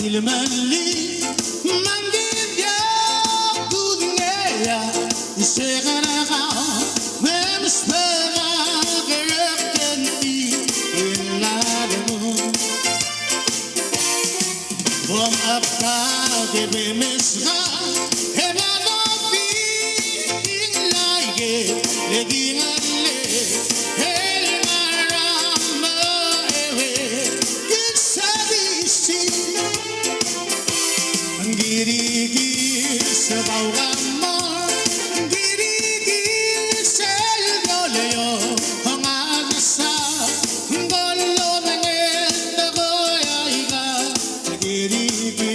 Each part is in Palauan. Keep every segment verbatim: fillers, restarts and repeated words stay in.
Ilmeli, mangid ya kudngea, isekaraka, memesbera kerekenti, inademu. Bom apka ke bemesga, e bado bing laige, le di ngale, el ngarang mo ewe, kid sabisi. Ngiriki se bau gamo, ngiriki se loleo, ngasa, ngolo menget, ngoi aiga, ngiriki.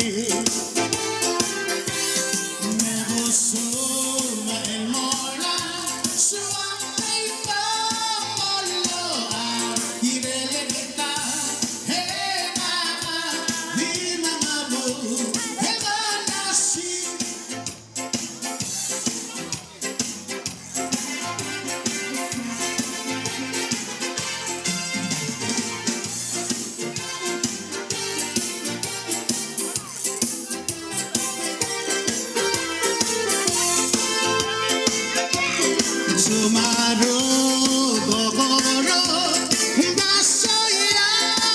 ia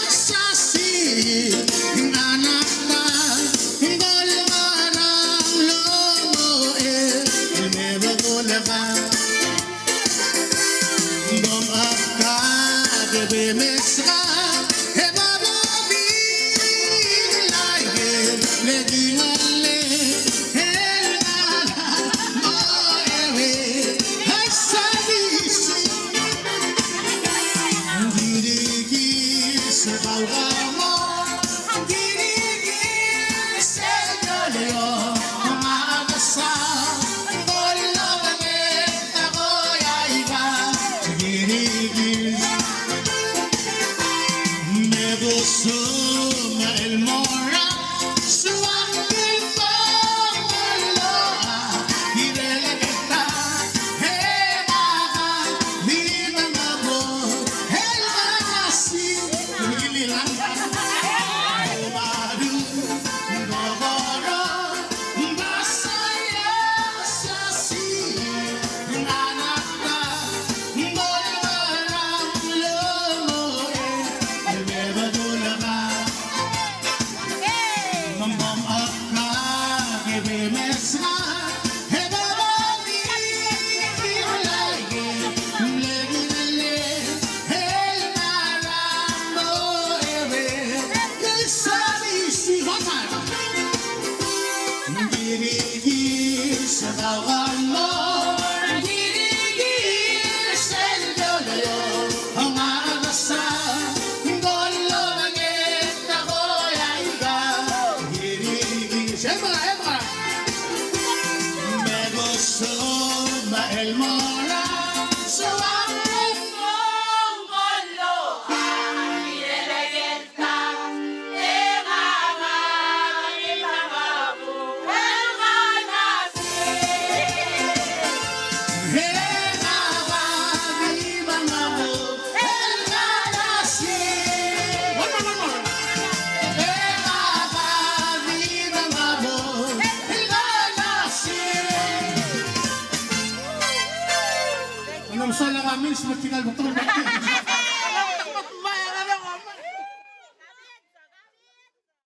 sasi, anakta, ngol ngarang lomoe, me bo kuleka. Bom apka ke bemesga, e bado bing laige, le di ngale, el ngarang mo ewe, ai sabisi. Ngiriki se bau gamo, ngiriki se loleo, ngasa, ngolo menget, ngoi aiga, ngiriki. Me bo suma el mora, suang el mora, ireleketa, e baka, di mengabo, el ngarang si,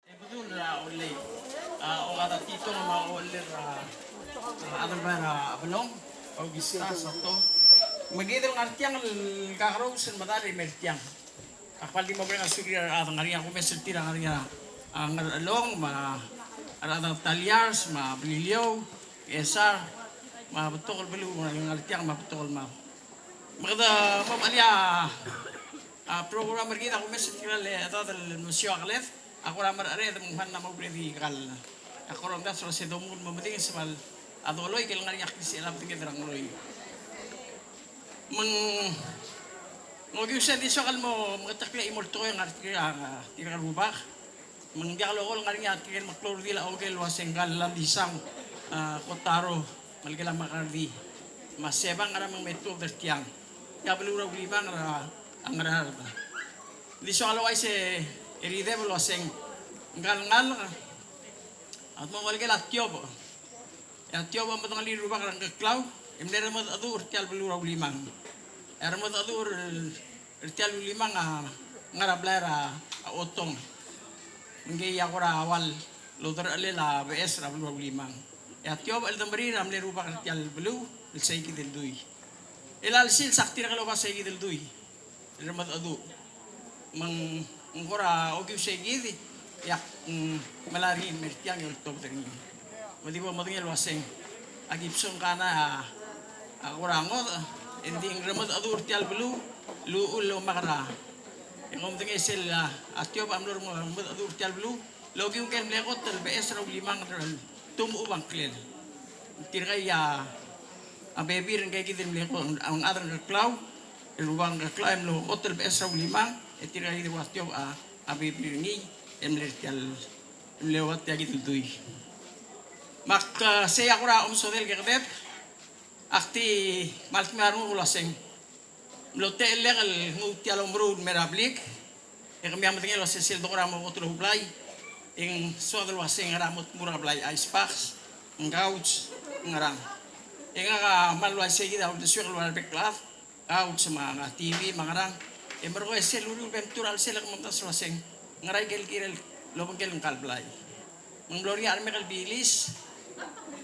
E bedul er a Olei, a, Okada Tito, me a Olei er a, a, Adelbai er a Belong, Augustus Soto. Me kid el ngar tiang el kakerous el medal e mer tiang. Ak kmal di mo mereng a sulir a rechad, ngar er ngii a kumes el tir a ngar er ngii a, a, Ngerchelong, me a rechad er a Taliars, me a Beliliou, Ngchesar, me a betok el beluu, ngar er tiang me a betok el mad. Me kede mo mechelia a program er kid a kumes er tirka el chedad el mesiou a keled, a kora merchereched me ng mla mo merek er kid el, a kora omdasu el se domnguu el mo medinges me a doloi el ngar er ngii a klisichel a bedenged er a ngloi. Me ng okiu sel di soak el mo meketeklii a chimo el tekoi el ngar er tirka, tirka el rubak. Me ng diak loko el ngar er ngii a tirke el meklou el redil a oker el ua se ngka el Landisang, a, Kotaro, Melekel a Makardi, me a Sebang, ngera me ng me tuobed er tiang. E a beluu er a Ulimang er a Ngaraard. Ng di soak el ouchais e rideb el ua se ng ngka el ngalek a dmu el ngelekel a Tiobech. E a Tiobech a medengelii a rubak er a Ngkeklau, e mle remedecheduch er tia el beluu er a Ulimang. E a remedecheduch er tia el Ulimang a ngar er a blai er a Otong. Me ngii a kora ua loderechelel a beches er a beluu er a Ulimang. E a Tiobech el demerir a mle rubak er tia el beluu el seikid el dui. E a lsils a tirke el oba seikid el dui el remedecheduch. Me ng kora okiu seikid, e ak, mm, melai er ngii el mer tiang e oltobed er ngii. Me di bo modengei el uaseng, aki bsong kana a, a kora ngodech, e ng di ng remedecheduch er tia el beluu, el uchul el omak er a. E ng omdengei sel a, a Tiobech a mlo remedecheduch er tia el beluu, el okiu ngike el mle kot el beches er a Ulimang el tumechub a ngklel. Tirka a, a bebil er ngike kid el mle kot, a chad er a Ngkeklau, el rubak er a Ngkeklau, e mlo kot el beches er a Ulimang, e tirka kid el ua Tiobech a, a bebil er ngii, e mle er tia el, e mle ua tia kid el dui. Me ak, a, sei a kora omesodel kekedeb, ak di kmal dmeu a renguk el uaseng. Mlo techellek el nguu tia el omeruul el mer a blik, e kemiu a medengei el uasei sel dekora mo kot el oublai, e ng soad el uasei ngera mo tmuu er a blai, ice box, ng couch, ngerang. E ngak a kmal uaisei kid a uldesuek el ua rebek el chad, couch me a T V me a ngerang. E merekong e sel uriul e bem tuu er a chelsel e ke mo omdasu el uaseng, ngera ikel kirel el obengkel ngka el blai. Me ng mlo er ngii a remek el bilis,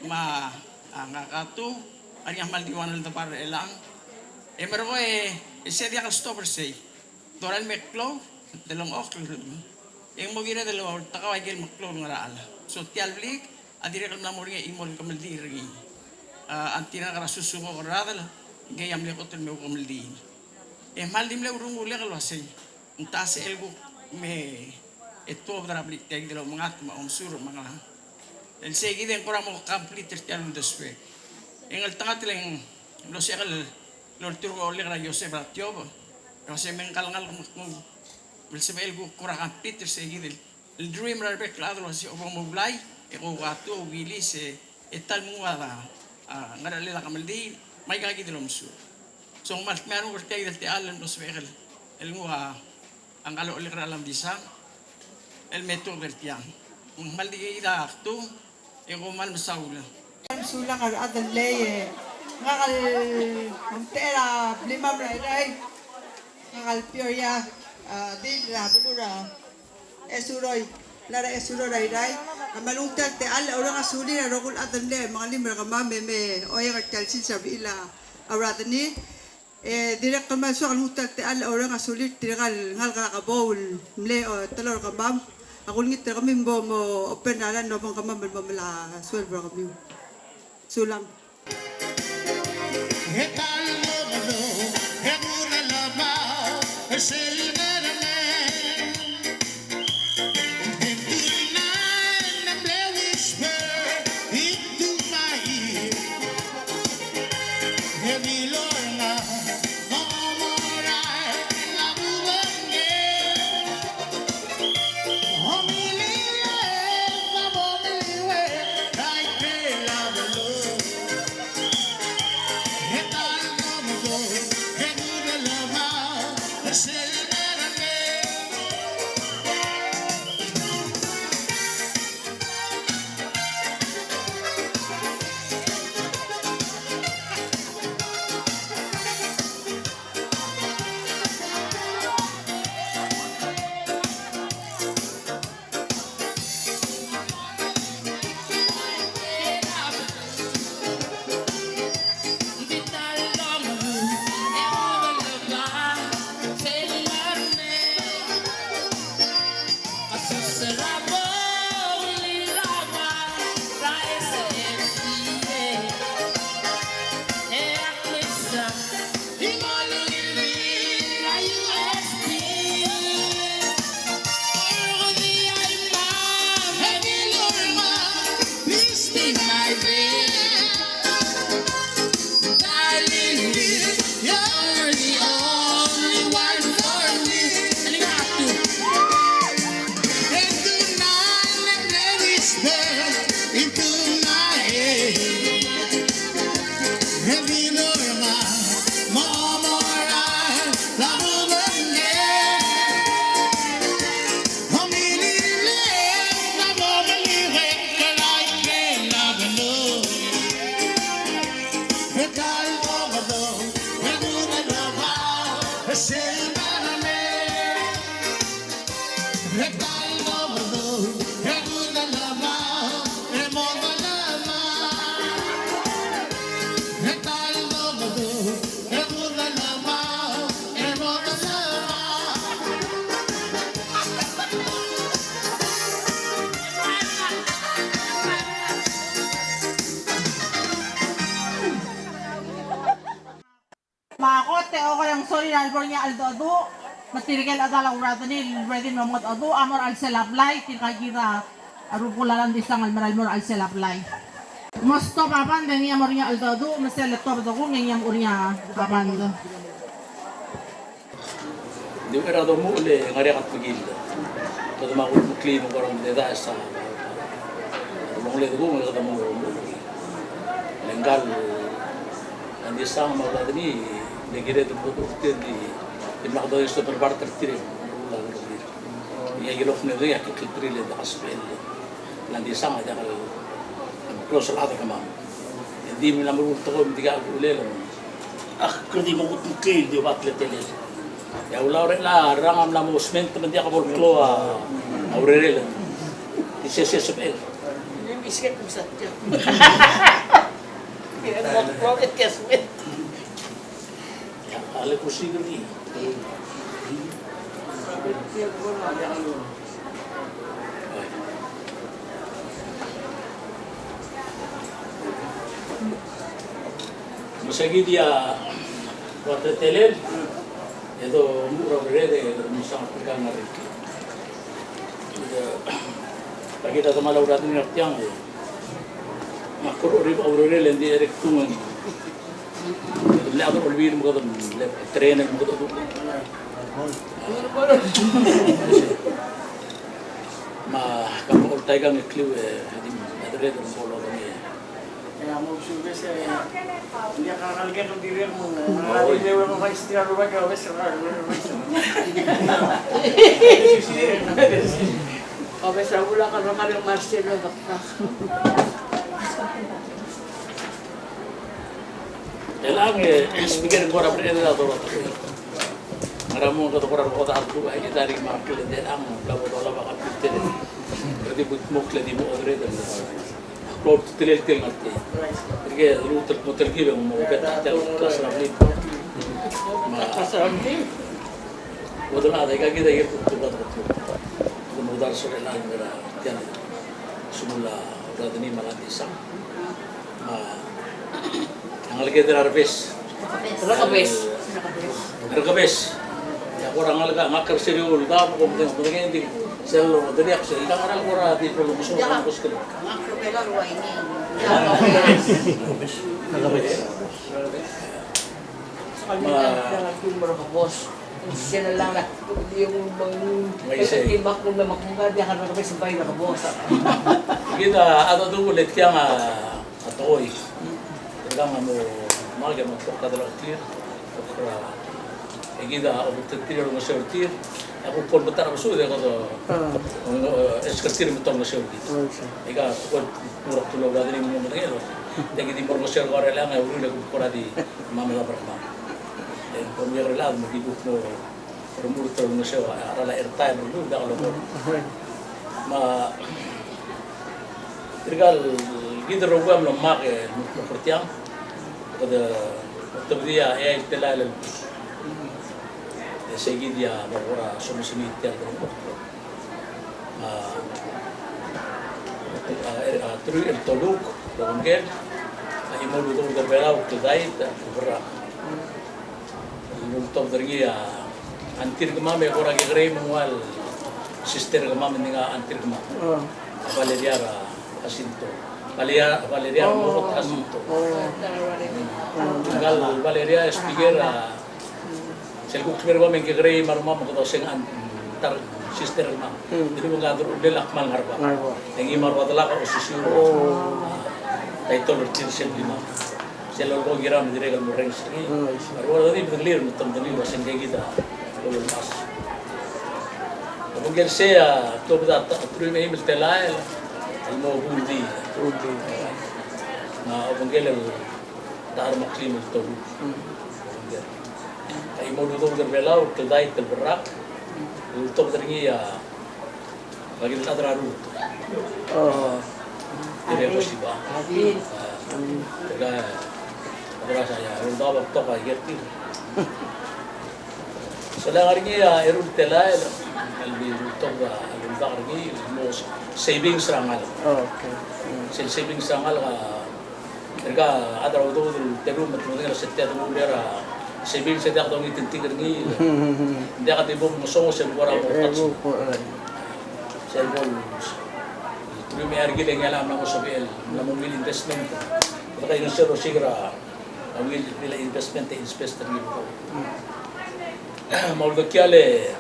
me a, a, ngka el katuu, a ngii a kmal di ua el debar er chelechang. E merekong e, e sei a diak el stop er sei. Dorael el meklou, delengchokl, e ng mo kired el oltekau a ikel meklou el ngar er a chelecha. So tia el blik a dirrek el mla mo er ngii a chimo el kemeldiil er ngii. A, a tirka er a susungok er a redel, ngii a mle kot el me oukemeldiil. E kmal di mle urungulek el uasei, ng ta sel kuk me e tuobed er a blik tia kid el omengat me a omesur me a ngerang. El sei kid e ng kora mo complete er tia el uldesuek. E ng cheltengat el ng mlo sebechel el olturk a ollek er a Joseph er a Tiobech, el uasei me ngka el ngalek me knguu, me le sebechel kuk kora complete er sei kid el, el dream er a rebek el chad el uasei bo moblai, e ko katuu, oubilis, e, e ta el mnguu a, a, ngerechelel a kemeldiil, me aika kid el omesur. So ng kmal dmeu a renguk er tia kid el techall el mlo sebechek el, el nguu a a ngka el ollek er a Landisang el me tuobed er tiang. Ng kmal di kid a kdu, e kom kmal mesaul. Mesulang a rechad el lei, e ngak el omtechei er a blimam er a Irrai, ngak el Peoria, a, dil er a beluu er a Esuroi, el ngar er a Esuroi er a Irrai. A kmal ungil tia el techall el oureng a sulir a rokui el chad el mle mengelim er kemam e me oieng er tia el sils er a bechil a Uradenii. E dirrek el kmal soak el nguu tia el techall el oureng a sulir tirka el ngalek er a Kebou el mle, o, teloi er kemam. Ak olengit er kemiu me bo mo open er a line el obengkemam el mo melai a sueleb er kemiu. Sulang. Sorir a lebo er ngii a cheldecheduch, me tirke el chedal a Uradeni el ready el mo mengedecheduch, a mo er a chelsel a blai, tirka kid a rubekul a Landisang el merael el mo er a chelsel a blai. Mo stop a band e ngii a mo er ngii a cheldecheduch, me sel letobed a kung e ngii a mo er ngii a band. Di er a domuchel e ngar er ngii a kutmekill. Kede mo kutmeklii me ng kora mededaes a delongeled el kung e kede mo, mo, le ngka el Landisang me a Uradeni, ng kired el mo, mo tir di, di mla kede oiso er a bar er tir e, ng kirel kid el tir e, ng diak el close el chad er kemam. E di mla meruul tekoi me ng diak a uchul e le, ak kede di mo kutmeklii di oba teletelel. E a ulaol er chelechang a mla mo sment me ng diak bo el klou a urerel. Di sesei sebechel. Me se kid a ua teletelel, e domuchel er a urerel e kede mo mesang a tekoi el ngar er ngii. Kid a kmal a Uradeni er tiang e, me ak kora oribek a urerel e ng di dirrek el kung e ng mle chad er a Olbiil me kede mle train el mo kede. Me ak kora oltaik a ngkliu e di medereder el mo lodengei. Chelechang e speaker e ng kora bered el dorot. Ngera mo kede kora bekoda a rokui a ikid a rik me a ngklel e chelechang a bo dolab a computer. Kede di kutmokl e di mo order e di mo klou a ultutelel tia el ngar tia. Tirke el lmuut el mo telkib e ng mo beta tia el klas er a blil. Me a bo dolab a ika kid a ikel kuk tobed a tekoi. Kede mo dars er chelechang er a tia el sumul a Uradeni me a Landisang. Me a ngalek er a Rebes. Rebes. Rebes. E a kora ngalek a ngak er sel uldasu, kom medengei, medengei, ng di sel lo, medengei, sel dang er a kora di bo longeso, longeso. Rebes. Rebes. Me a kid a, a dodu el tiang a, a tekoi. Tirkang a mo, me a ke mo tok a delak tir, tok a, e kid a obetetir el olengeseu er tir, e a kuk bo el betar a besuk e kede, e, esker tir me te olengeseu er kid. Aika, kuk mo er a Uradeni me ng mo medengei el, e kid di mo olengeseu er kau er chelechang e uriul e kuk kora di, me a medab er kemam. E, bo er chelechang me kid kuk mo remurt el olengeseu a, a cheral a airtime el diak lolekoi. Me tirka el kid el rokui a mlo mak e mlo mak er tiang, kede tebedii a eai el telael el, e sei kid a mlo kora somesengii tia el rokui. A, a, a, teruich el toluk, el obengkel, a chimo el udoud er a Belau, Kldait, Berrak. El ultobed er ngii a auntie er kemam e kora kekerei me ng ua el sister er kemam, ng di ngar a auntie er kemam. A Valeria er a Jacinto. Valeria, Valeria er a Mokot Jacinto. Ngka el Valeria e speaker a sel kuk speaker er kemam e ng kekerei me a rengmam me kede osenged a ta er a sister er kemam. Ng di ngar a delongelel a kmal ngar er a bab. E ngii me a rua delak a osisiu. Title er tir sel blimam. Sel lolekoi a kiram e dirrek el mo rrenges er ngii. A rua el di medengelii, me te medengelii el uasei ngke kid a lolekoi el mas. Obengkel sei a tuobed a teruich me a eim el telael el mo Buldi. Buldi. Me a obengkel el ta er a Maklim el toluk. Obengkel. A chimo el udoud er a Belau, Kldait el Berrak. El ultobed er ngii a Laki el chad er a Rut. Tirke el kesipa. Tirka, tirka sa ia, uldasu a betok a iker tir. Sel ngar er ngii a eru el telael, el di uldasu a, uldasu er ngii, el mo savings er a ngalek. Sel savings er a ngalek a, tirka a chad er a udoud el teru me te medengei el se tia el denguu er a Sebechiu se diak dongit el tingir er ngii. Diak di bo mngesonges el kora mo touch. Sel bo el, teruich me a eai er kid e ng mla mo sebechel, mla mo ungil investment. Kede kaingeseu el osiik er a ungil, ungil investment e invest er ngii. Me a uldekial e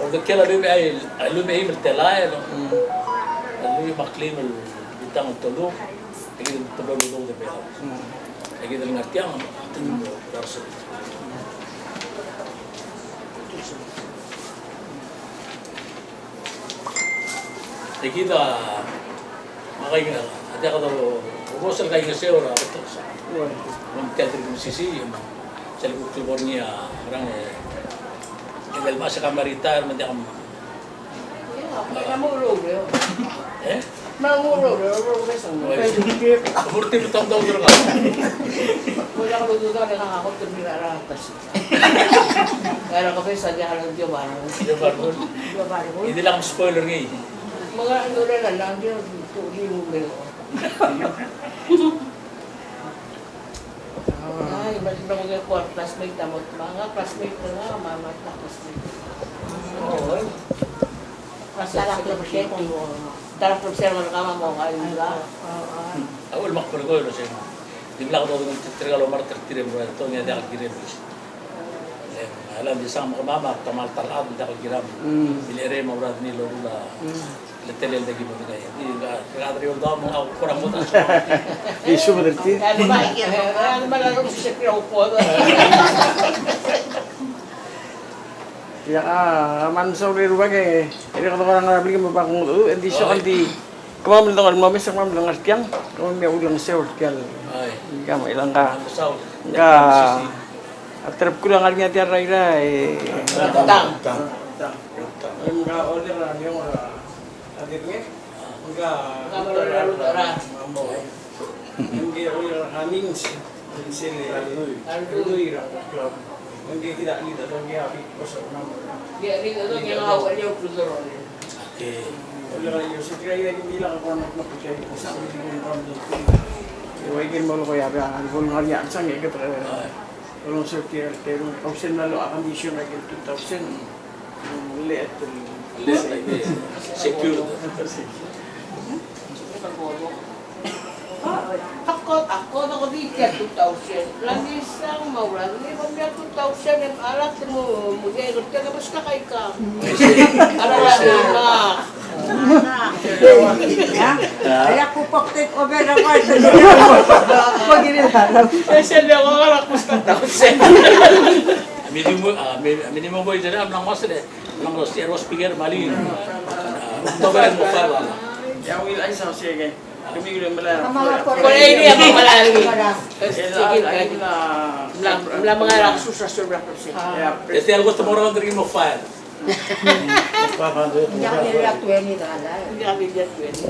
Uldekial a lluich me a eim el telael, a lluich me a kleim el bitang el tolu, e kid el teblo el udoud er Belau. E kid el ngar tiang, e kid a, me a kai, a diak dobes el kaingeseu er a betok. Ng tia el dirk mesisiich, sel kuk lebo er ngii a, ngerang e, e le el mla se ka me retire me ng diak. E? Mo er tir el tang daob er kau. Era kebes a diak el Joe Bargeld. Joe Bargeld. Joe Bargeld. Ng di lak mspoil er ngii. Me ng ngar er ngii a ureor el ngar er ngii, ai, me ng kuk classmate a mo, me ng classmate er ngak, me a, me a classmate. Oi. Classmate er ngak. Ta er a klebesei er kemam a mo ngar er ngii. A uchul me ak melekoi el uasei, dimlak dodengei tirka el omart er tir e mlo er a tong e diak el kirel. E, a le ng di sang me kemam a kmal ta el chad el diak el kiram. Mm. Milecherei me a uradel el loruul a teletelel el ki mo dengei. Di ka, ka derior el daob me ng kora mo ta. Di subed er tir. Ia, a, a kmal mesaul e rubak e, e dirrek kede kora ngar er a blik me bo kung, e di soak el di, kemam el dengei el mo mes, kemam el ngar tiang, kemam a ulengeseu er tiang. Ai. Ngka me, ngka. Ngka a terebkul a ngar er ngii a tia er a Irrai, e. Tang. Tang. Tang. Tang. Ngka, ngka, ngka, ngka, Secure. Ak, ak, ak di tia two thousand. Bla di sang me a uradel, di bo mla two thousand e a lak te mo, mo tia e kede beskak aika. Ara la, ma. Ia, ia, ku pok take over a part. Pok ini lah. Sel dia ko ngar er a two thousand. Minimum, a, mi-, minimum wage er a mla ngmasech e. Mla ngmasech er a speaker, mali. A, October e mo five a. Ia, will I say again? Kemiu el melai er a. Four eighty a mo melai er ngii. Mla, mla mengai er a kesus er a silver percent. Ia. E tia el cost mo er a hundred mo five. Ng diak di el twenty dollar. Ng diak di el twenty.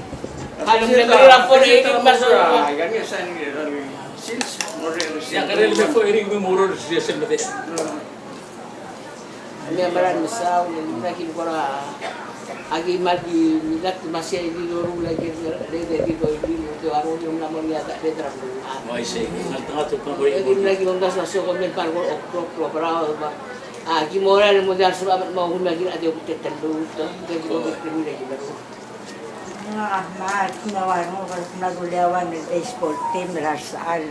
Kede mle melai er a four eighty me a sel. Ia, kede mle four eighty me mo er a sel. Me a mera el mesaul, e ng kora, aki mal di, di lak, me sei di loruul a ikel, di, di, di, di, di, di, a rolel a mla mo er ngii a ta, di, di, di, di, aki mo er a, mo er a, mo er a, aki mo er a, mo er a, mo er a, mo er a, mo er a, Ngak a kmal, kmal, kmal, kmal, kmal, kmal, baseball team er a resechal.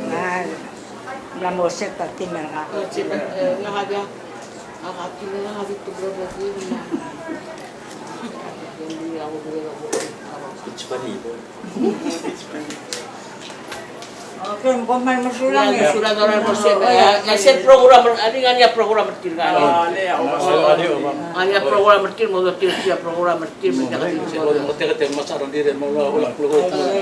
Kmal, kmal mo set a team er ngak. It's funny, boy. Okay, kom kmal mesulang e. Mesulang er a bo se, e, e sel program, a di ngar er ngii a program er tir. Ngar er ngii a program er tir, mo tir a program er tir, mo tir a program er tir.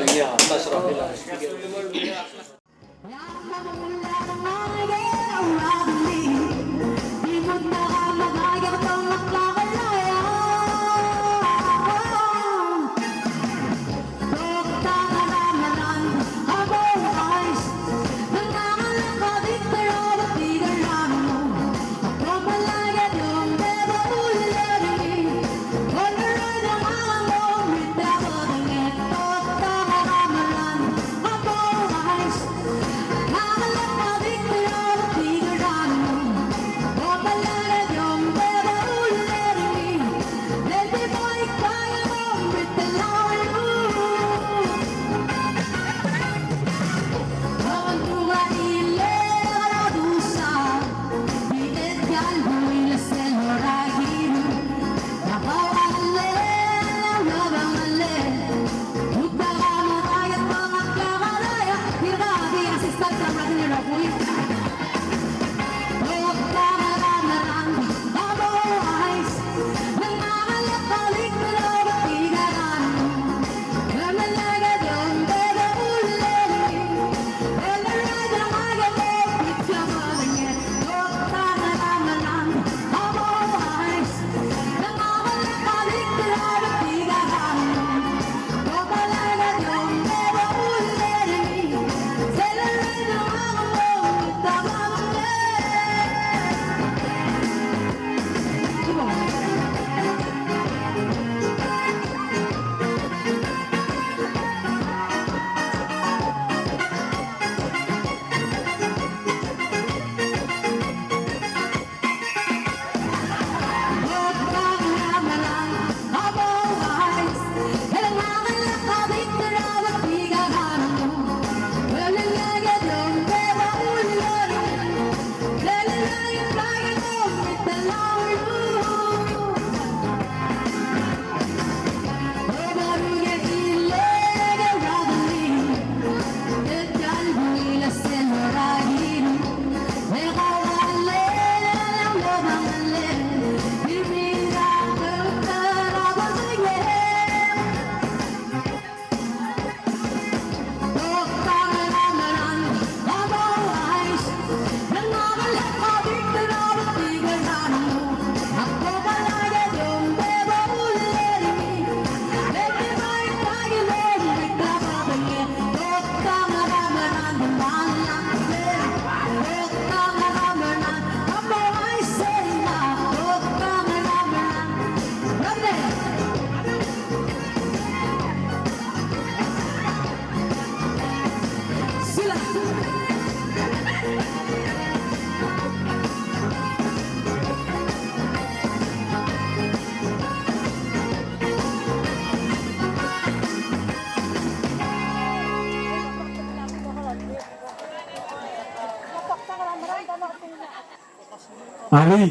Alii.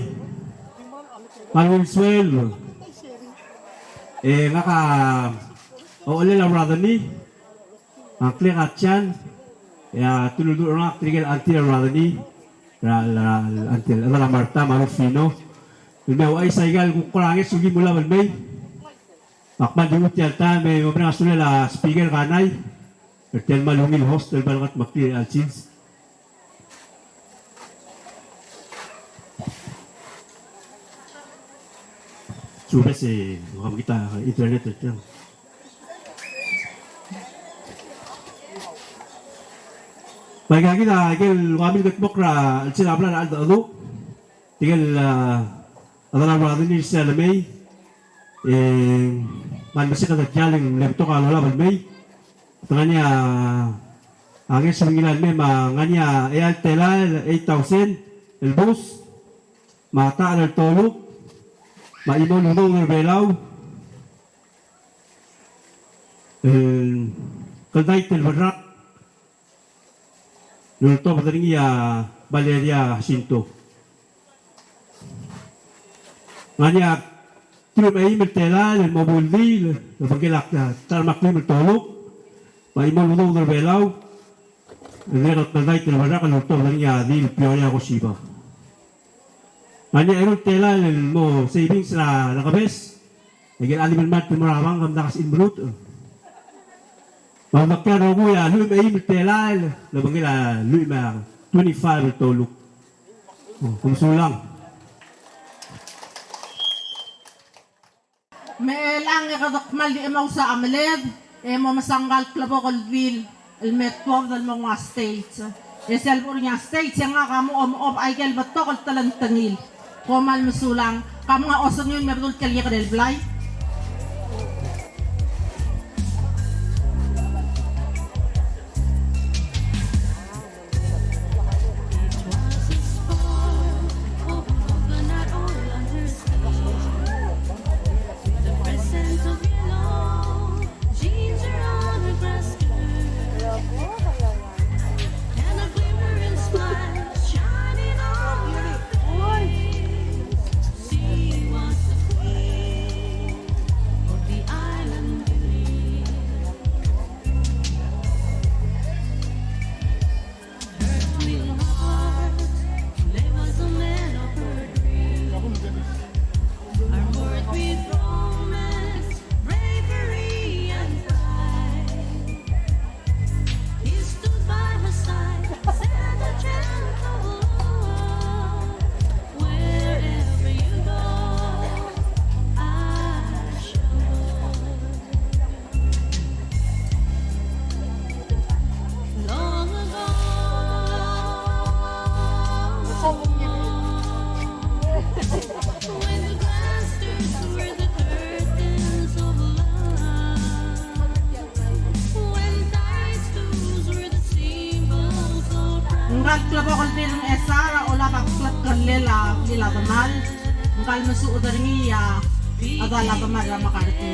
Alii suel. E ngak a ochellel a Radeni. A ngklek a Jan, e a telulduch er ngak tirke el auntie er a Radeni, er a, er a, auntie, er a Marta me a Rufino. El me ouchais aika el kuk kora ngeso el kim ulab el mei. Me ak kmal di nguu tia el taem e mo mereng a sulel a speaker er a Kanai, er tia el kmal ungil host el bo lengetmeklii er chelecha el sils. Subes e, ng kemekid a internet er tiang. Bai, aika kid a ikel ua mle kldmokl er a chelsel a blai er a cheldecheduch. Tirke el, a, a chedal a Radeni er sel lemei. E, me a lmesek a diak el mle betok a lolab el mei. Te ngar er ngii a, a ngeso el ngilai el mei me a ngar er ngii a eai el telael, eight thousand, el bus, me a techall el toluk, me a chimo el udoud er a Belau, el kldait el berrak, el oltobed er ngii a Valeria Jacinto. Ngar er ngii a teruich me a eim el telael el mo buldii el obengkel a ta er a Maklim el toluk, me a chimo el udoud er a Belau, el dirrek el kldait el berrak el oltobed er ngii a Dil Peoria Koshiba. Ngar er ngii a eru el telael el mo savings er a, er a Kebes, aike el chad el mle mad el mo er a bank e ng diak a sebechir el meruul. Me a omekeroul a rokui a lluich me a eim el telael el obengkel a lluich me a twenty-five el toluk. Kom mesulang. Me chelechang e kede kmal di chemous a chemeled, e mo mesa ngka el klebokel el dil el me tuobed el mo nguu a stage. E sel bo er ngii a stage e ngak a mo omechob aike el betok el telengtengil. Kom kmal mesulang, ka mnga osengir me bedul tia el kekerei el blai. Her twin heart, Leba's a man of her dreams. Armored with romance, bravery and pride. He stood by her side, said a gentle word, "Wherever you go, I shall go." Long ago, when the glass doors were the curtains of love, when dice those were the symbols of pride. Ngka el klebokel el dil er a Ngchesar a olab a klekellel a blil a demal. Ngka el mesuk er ngii a chedal a demal er a McCarthy.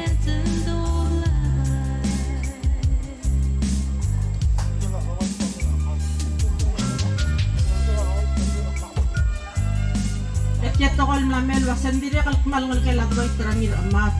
E tia tekoi el mla mei el uasei ng dirrek el kmal ngelekel a deboi er a Ngirchemat.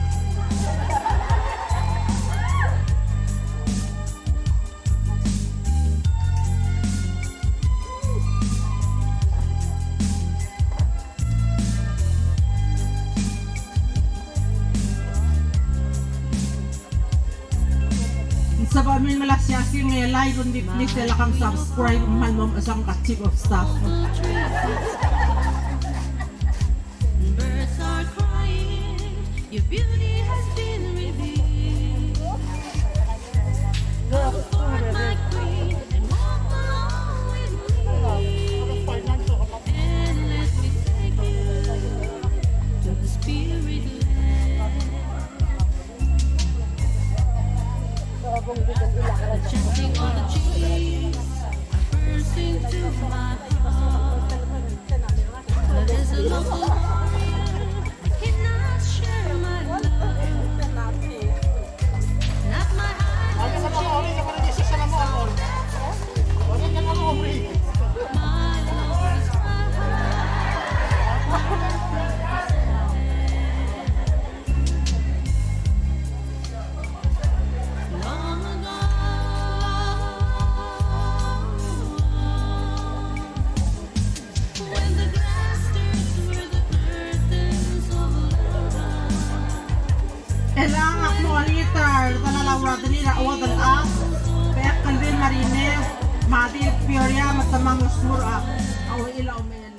Ng sebechemiu el melai a siasing e like, ng di please e lak a subscribe, me ng mo mechesang a chief of staff. Birds are crying, your beauty has been revealed. Come forth, my queen, and walk along with me. And let me take you to the spirit land. The chanting of the chiefs are bursting to my heart. But as a local warrior, I cannot share my love. Not my high. My love is my heart. Ua delil a chuodel a, Bekelvin Marine, Madil Peoria, me te mla mo smur a, a uchul a omel.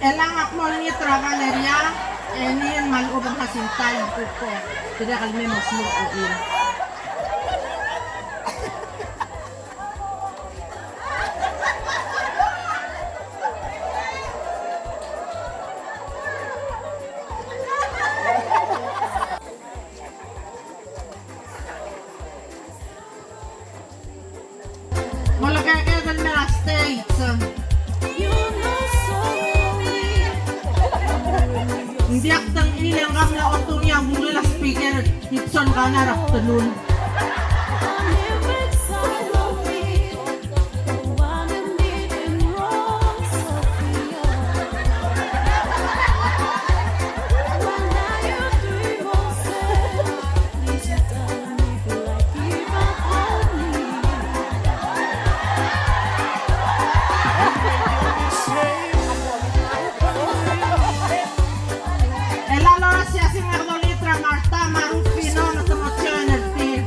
Elechang a kmo olengit er a Valeria, e ngii a mle lechub er a Jacinta el kuk dirrek el mei mo smur a uchul. Molekeked el mei er a States. Ng diak dengchokl e ng kmal otungii a ulul a speaker, Gibson Kana er a afternoon. E a lolsiasing a dolengit er a Martha me a Rufino me te mo join er tir.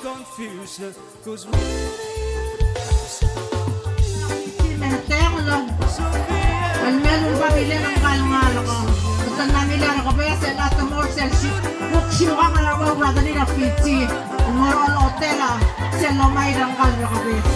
Confused, 'cause we Menteong el mei el uleba bilel ngka el ngalek. Te mla ngilai a rekebes e a te mo er sel si-, kuk siukang el ua Brother er a Fiji. El mo er a hotel a sel lomai er ngka el rekebes.